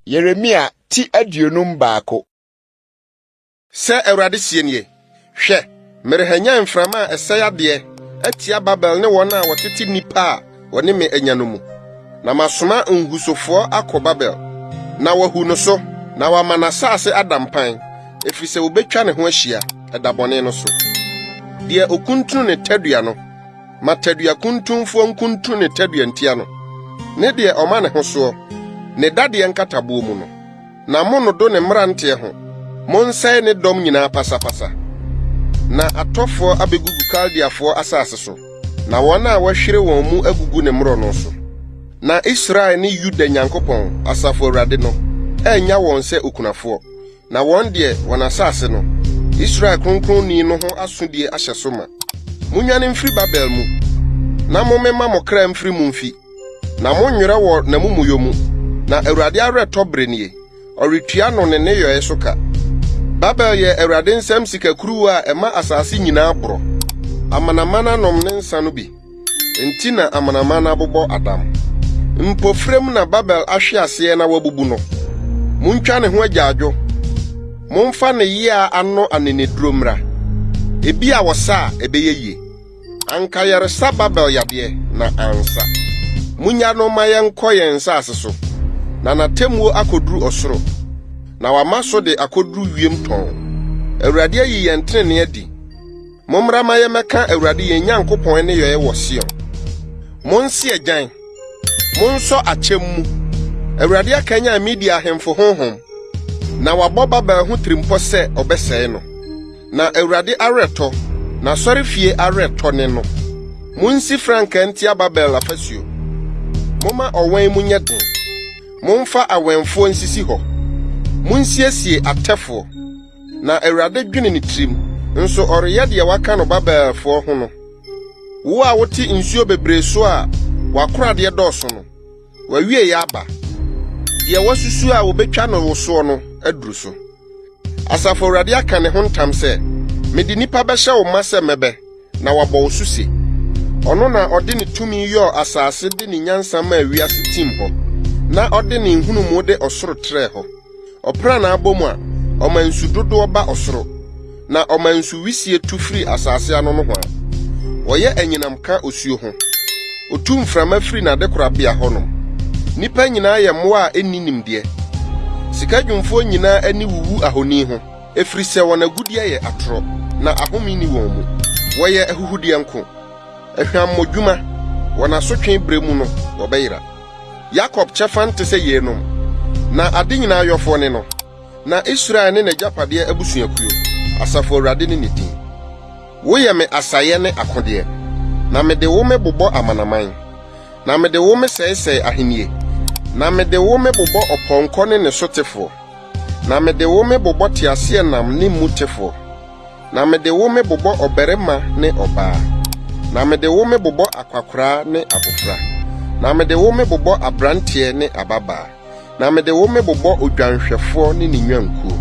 Yeremia ti 51. Sɛ Awurade seɛ nie, Hwɛ, merehanyan mframa a ɛsɛe adeɛ atia Babel ne wɔn a wɔtete nnipa a wɔne me anya no mu, na masoma nhusofoɔ akɔ Babel, na wɔahu no so, na wɔama n'asase ada mpan, ɛfiri sɛ wɔbɛtwa ne ho ahyia, ɛda bɔne no so. Deɛ ɔkuntunu ne tadua no, Ma tadua kuntumfoɔ nkuntunu ne tadua ntia no, ne deɛ ɔma ne ho soɔ, ne dadeɛ nkataboɔ mu no. Na monnodo ne mmeranteɛ ho, monsɛe ne dɔm nyinaa pasapasa. Na atɔfoɔ abɛgugu Kaldeafoɔ asase so, na wɔn a wɔahwire wɔn mu agugu ne mmorɔno so. Na Israel ne Yuda Nyankopɔn, Asafo Awurade no, annya wɔn sɛ okunafoɔ. Na wɔn deɛ, wɔn asase no, Israel Kronkronni no ho asodie ahyɛ so ma. Monnwane mfiri Babel mu, na mommema mo kra mfiri mu mfi, na monnwerɛ wɔ n'amumuyɔ mu, na Awurade awerɛtɔ bere nie, ɔretua no ne nneyɔe so ka. Babel yɛ Awurade nsam sika kuruwa a ɛma asase nyinaa borɔ. Amanaman anom ne nsa no bi. Enti na amanaman no abobɔ adam. Mpofirim na Babel ahwe aseɛ na wɔabubu no. Muntwa ne ho agyaadwo. Momfa ne yea ano aneneduro mmra. Ebia wɔsa a, ɛbɛyɛ yie. Anka yɛresa Babel yadeɛ, na ansa. Munnya no mma yɛnkɔ yɛn nsase so, na n'atemmuo akɔduru ɔsoro, na wama so de akɔduru wiem tɔnn. Awurade ayi yɛn tenenee adi. Mommra ma yɛmmɛka Awurade yɛn Nyankopɔn nneyɔe wɔ Sion. Monse agyan, monsɔ akyɛm mu. Awurade akanyan Media ahemfo honhom, na wabɔ Babel ho tirimpɔ sɛ ɔbɛsɛe no. Na Awurade awerɛtɔ, n'asɔrefie awerɛtɔ ne no. Munsi frankaa ntia Babel afasuo. Momma ɔwɛn mu nyɛ den. Momfa awɛmfoɔ nsisi hɔ. Munsiesie atɛfoɔ. Na Awurade dwene ne tirim, nso ɔreyɛ deɛ waka no Babelfoɔ ho no. Wo a wote nsuo bebree so a w'akoradeɛ dɔɔso no, w'awieeɛ aba. Deɛ wɔasusu a wɔbɛtwa no wo soɔ no aduru so. Asafo Awurade aka ne ho ntam sɛ, Mede nnipa bɛhyɛ wo ma sɛ mmɛbɛ, na wɔabɔ wo so se. Ɔno na ɔde ne tumi yɔɔ asase de ne nyansa maa wiase tim hɔ, na ɔde ne nhunumu de ɔsoro trɛɛ hɔ. Ɔprannaa bɔ mu a, ɔma nsu dodoɔ ba ɔsoro, na ɔma nsu wisie tu firi asase ano nohoa. Ɔyɛ anyinam ka osuo ho. Ɔtu mframa firi n'adekorabea hɔnom. Nnipa nyinaa yɛ mmoa a ɛnni nimdeɛ. Sikadwumfoɔ nyinaa ani wuwu ahoni ho, ɛfiri sɛ wɔn agudeɛ yɛ atorɔ, na ahome nni wɔn mu. Wɔyɛ ahuhudeɛ nko, ahwammɔdwuma, wɔn asotwe berɛ mu no, wɔbɛyera. Yakob kyɛfa nte sɛ yeinom, na ade nyinaa yɔfoɔ ne no, na Israel ne n'agyapadeɛ abusuakuo, Asafo Awurade ne ne din. Woyɛ me asayɛ ne akodeɛ, na mede wo mebobɔ amanaman, na mede wo mesɛesɛe ahennie, na mede wo mebobɔ ɔpɔnkɔ ne ne sotefoɔ, na mede wo mebobɔ teaseɛnam ne mu tefoɔ. Na mede wo mebobɔ ɔbarima ne ɔbaa, na mede wo mebobɔ akwakoraa ne abofra, na mede wo mebobɔ aberanteɛ ne ababaa, na mede wo mebobɔ odwanhwɛfoɔ ne ne nnwankuo,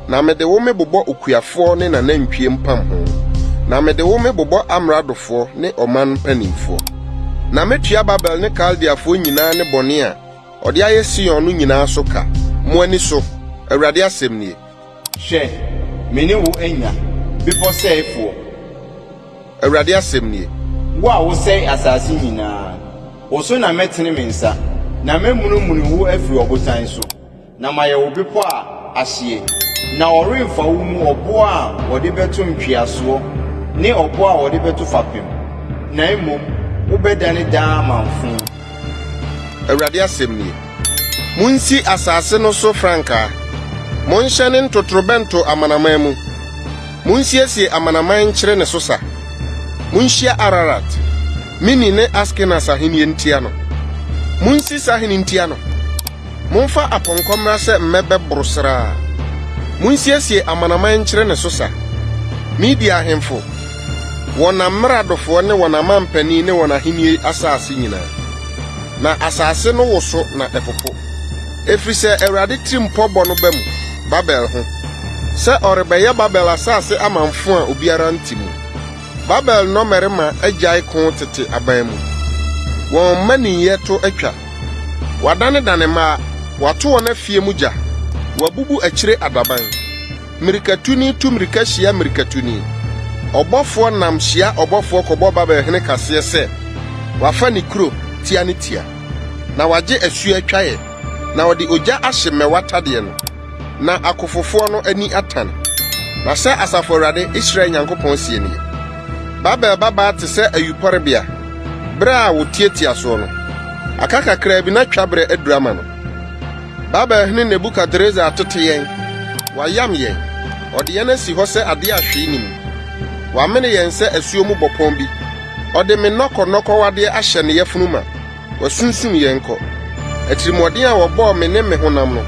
na mede wo mebobɔ okuafoɔ ne n'anantwie mpamho, na mede wo mebobɔ amradofoɔ ne ɔman mpanimfoɔ. Na mɛtua Babel ne Kaldeafoɔ nyinaa nnebɔne a ɔde ayɛ Sion no nyinaa so ka, mo ani so, Awurade asɛm nie. Hwɛ, me ne wo anya, bepɔ sɛefoɔ. Awurade asɛm nie. Wo a wosɛe asase nyinaa. Wo so na mɛtene me nsa, na mɛmunumunu wo afiri ɔbotan so, na mayɛ wo bepɔ a ahyeɛ. Na wɔremfa wo mu ɔboɔ a wɔde bɛto ntweasoɔ ne ɔboɔ a wɔde bɛto fapem, na mmom wobɛdane daa amamfõ. Awurade asɛm nie. Munsi asase no so frankaa, monhyɛne ntotorobɛnto amanaman mu, munsiesie amanaman nkyere ne so sa. Munhyia Ararat, Mini ne Askenas ahenni ntia no. Munsi sahene ntia no. Momfa apɔnkɔ mmra sɛ mmɛbɛ boro sraa. Monsiesie amanaman nkyere ne so sa. Media ahemfo, wɔn amradofoɔ ne wɔn amampanin ne wɔn ahennie asase nyinaa. Na asase no woso na ɛpopo, ɛfiri sɛ Awurade tirimpɔ bɔ no ba mu, Babel ho, sɛ ɔrebɛyɛ Babel asase amamfõ a obiara nte mu. Babel nnɔmmarima agyae ko tete aban mu. Wɔn mmaninyɛ to atwa. Wɔadanedane mmaa. Wɔato wɔn afie mu gya, wɔabubu akyire adaban. Mmirikatuni tu mmirika hyia mmirikatuni. Ɔbɔfoɔ nam hyia ɔbɔfoɔ kɔbɔ Babel hene kaseɛ sɛ wafa ne kuro tia ne tia, na wagye asuo atwaeɛ, na ɔde ogya ahye mmɛwa tadeɛ no, na akofofoɔ no ani atane. Na sɛ Asafo Awurade, Israel Nyankopɔn seɛ nie, Babel babaa te sɛ ayuporebea, berɛ a wɔtiatia soɔ no. Aka kakraa bi na twaberɛ aduru ama no. Babel hene Nebukadresar atete yɛn, wayam yɛn, ɔde yɛn asi hɔ sɛ ade a hwee nni mu. Wamene yɛn sɛ asuo mu bɔpɔn bi. Ɔde me nnɔkɔnnɔkɔwadeɛ ahyɛ ne yafunu ma, wasunsum yɛn kɔ. Atirimuɔden a wɔbɔɔ me ne me honam no,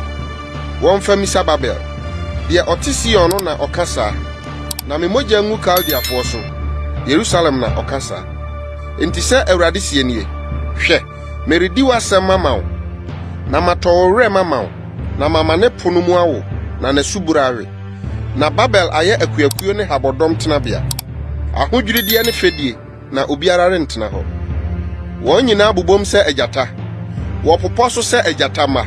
wɔmfa mmisa Babel. Deɛ ɔte Sion no na ɔka saa, na me mogya ngu Kaldeafoɔ so, Yerusalem na ɔka saa. Enti sɛ Awurade seɛ nie, Hwɛ! Meredi w'asɛm mama wo, na matɔ wo werɛ mama wo, na mama ne po no mu awo, na n'asubura awe. Na Babel ayɛ akuakuo ne habɔdɔm tenabea, ahodwirideɛ ne fɛdie, na obiara rentena hɔ. Wɔn nyinaa bobom sɛ agyata, wɔpopɔ so sɛ agyata mma.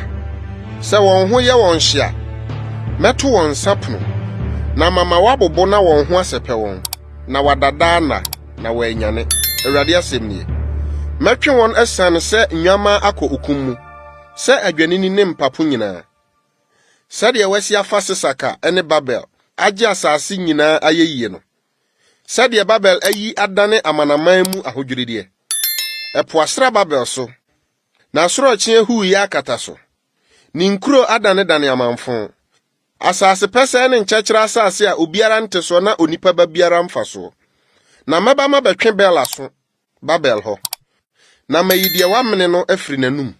Sɛ wɔn ho yɛ wɔn hye a, mɛto wɔn nsa pono, na mama wɔabobo na wɔn ho asɛpɛ wɔn, na wɔada daa nna. na wɔannyane, Awurade asɛm nie. Mɛtwe wɔn asiane sɛ nnwammaa akɔ okum mu, sɛ adwennini ne mpapo nyinaa. Sɛdeɛ wɔasi afa Sesak a ɛne Babel agye asase nyinaa ayɛyie no, sɛdeɛ Babel ayi adane amanaman mu ahodwirideɛ. Ɛpo asra Babel so, na asorɔkye ahuuyɛ akata so. Ne nkuro adanedane amamfõ. Asase pɛsɛɛ ne nkyɛkyerɛ asase a obiara nte soɔ na onipa ba biara mfa soɔ. Na mɛba mabɛtwe Bel aso, Babel hɔ, na mayi deɛ wamene no afiri n'anom,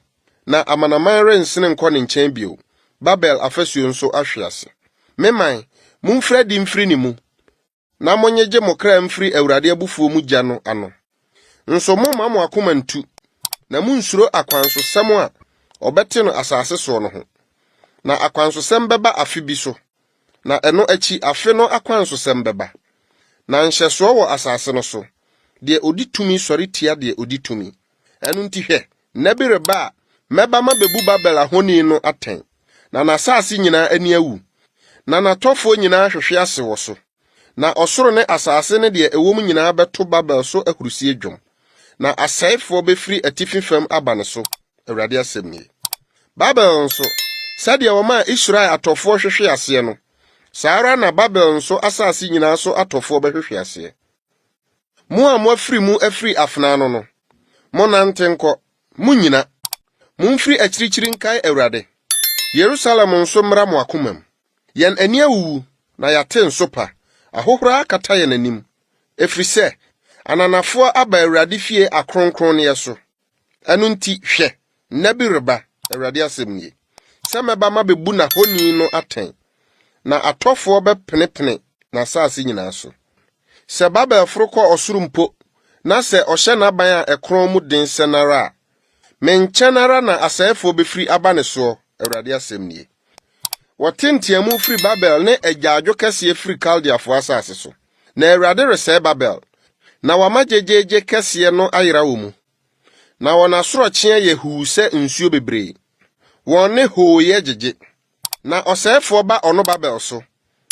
na amanaman rensene nkɔ ne nkyɛn bio, Babel afasuo nso ahwe ase. Me man, momfiri adi mfiri ne mu, na monnyegye mo kra mfiri Awurade abufuo mu gya no ano. Nso momma mo akoma ntu, na munnsuro akwansosɛm a ɔbɛte no asase soɔ no ho. Na akwansosɛm bɛba afe bi so, na ɛno akyi afe no akwansosɛm bɛba. Na nhyɛsoɔ wɔ asase no so, deɛ ɔdi tumi sɔre tia deɛ ɔdi tumi. Ɛno nti hwɛ, nna bi reba a mɛba mabɛbu Babel ahoni no atɛn, na n'asase nyinaa ani awu, na n'atɔfoɔ nyinaa ahwehwe ase wɔ so. Na ɔsoro ne asase ne deɛ ɛwɔ mu nyinaa bɛto Babel so ahurisie dwom, na asɛefoɔ bɛfiri atifi fam aba ne so, Awurade asɛm nie. Babel nso, sɛdeɛ wɔmaa Israel atɔfoɔ hwehwee aseɛ no, saa ara na Babel nso asase nyinaa so atɔfoɔ bɛhwehwe aseɛ. Mo a moafiri mu afiri afena ano no, monnante nkɔ, Munnyina! Mumfiri akyirikyiri nkae Awurade. Yerusalem nso mmra mo akomam. Yɛn ani awuwu, na yɛate nsopa, ahohora akata yɛn anim, ɛfiri sɛ ananafoɔ aba Awurade fie akronkronneɛ so. Ɛno nti, hwɛ, nna bi reba, Awurade asɛm nie, sɛ mɛba mabɛbu n'ahoni no atɛn, na atɔfoɔ bɛpenepene n'asase nyinaa so. Sɛ Babel foro kɔ ɔsoro mpo, na sɛ ɔhyɛ n'aban a ɛkorɔn mu den sɛn ara a, me nkyɛn ara na asɛefoɔ bɛfiri aba ne soɔ, Awurade asɛm nie. Wɔte nteamu firi Babel ne agyaadwo kɛseɛ firi Kaldeafoɔ asase so. Na Awurade resɛe Babel, na wama gyegyeegye kɛseɛ no ayera wɔ mu. Na wɔn asorɔkyeɛ yɛ huu sɛ nsuo bebree, wɔn nne hooyɛ gyegye. Na ɔsɛefoɔ ba ɔno Babel so,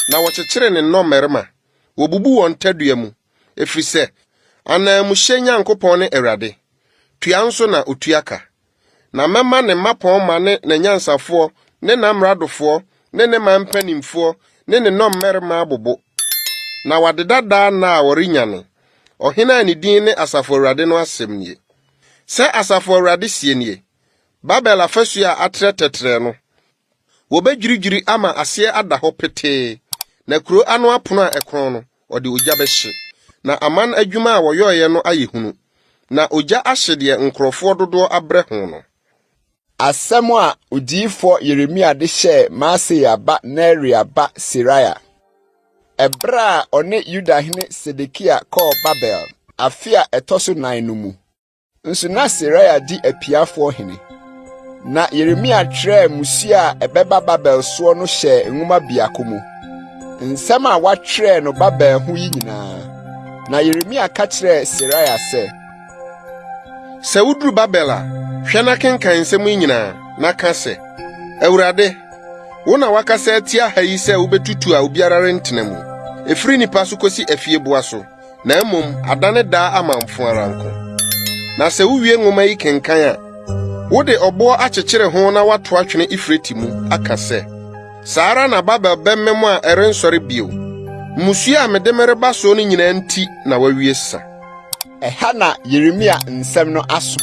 na wɔkyekyere ne nnɔmmarima, wɔbubu wɔn tadua mu, ɛfiri sɛ ananmuhyɛ Nyankopɔn ne Awurade, tua nso na ɔtua ka. Na mɛma ne mmapɔmma ne n'anyansafoɔ ne n'amradofoɔ ne ne man mpanimfoɔ ne ne nnɔmmarima abobo, na wɔadeda daa nna a wɔrennyane, ɔhene a ne din ne Asafo Awurade no asɛm nie. Sɛ Asafo Awurade seɛ nie, Babel afasuo a atrɛ tɛtrɛɛ no, wɔbɛdwiridwiri ama aseɛ ada hɔ petee, na kuro ano apono a ɛkorɔn no, wɔde ogya bɛhye. Na aman adwuma a wɔyɔeɛ no ayɛ hunu, na ogya ahye deɛ nkurɔfoɔ dodoɔ abrɛ ho no. Asɛm a odiyifoɔ Yeremia de hyɛɛ Maaseia ba Neria ba Seraia, ɛberɛ a ɔne Yudahene Sedekia kɔɔ Babel, afe a ɛtɔ so nan no mu. Nso na Seraia di apiafoɔ hene. Na Yeremia twerɛɛ mmusua a ɛbɛba Babel soɔ no hyɛɛ nwoma biako mu, nsɛm a wɔatwerɛ no Babel ho yi nyinaa. Na Yeremia ka kyerɛɛ Seraia sɛ, Sɛ woduru Babel a, hwɛ na kenkan nsɛm yi nyinaa, na ka sɛ. Awurade, wo na woakasa atia ha yi sɛ wubetutu a obiara rentena mu, efiri nnipa so kosi afieboa so, na mmom adane daa amamfo ara nko. Na sɛ wuwie nwoma yi kenkan a, wode ɔboɔ akyekyere ho na woato atwene Eufrate mu aka sɛ, 'Saa ara na Babel bɛmem a ɛrensɔre bio. Mmusua a mede mereba so no nyinaa nti na wawie sa. Ɛha na Yeremia nsɛm no aso.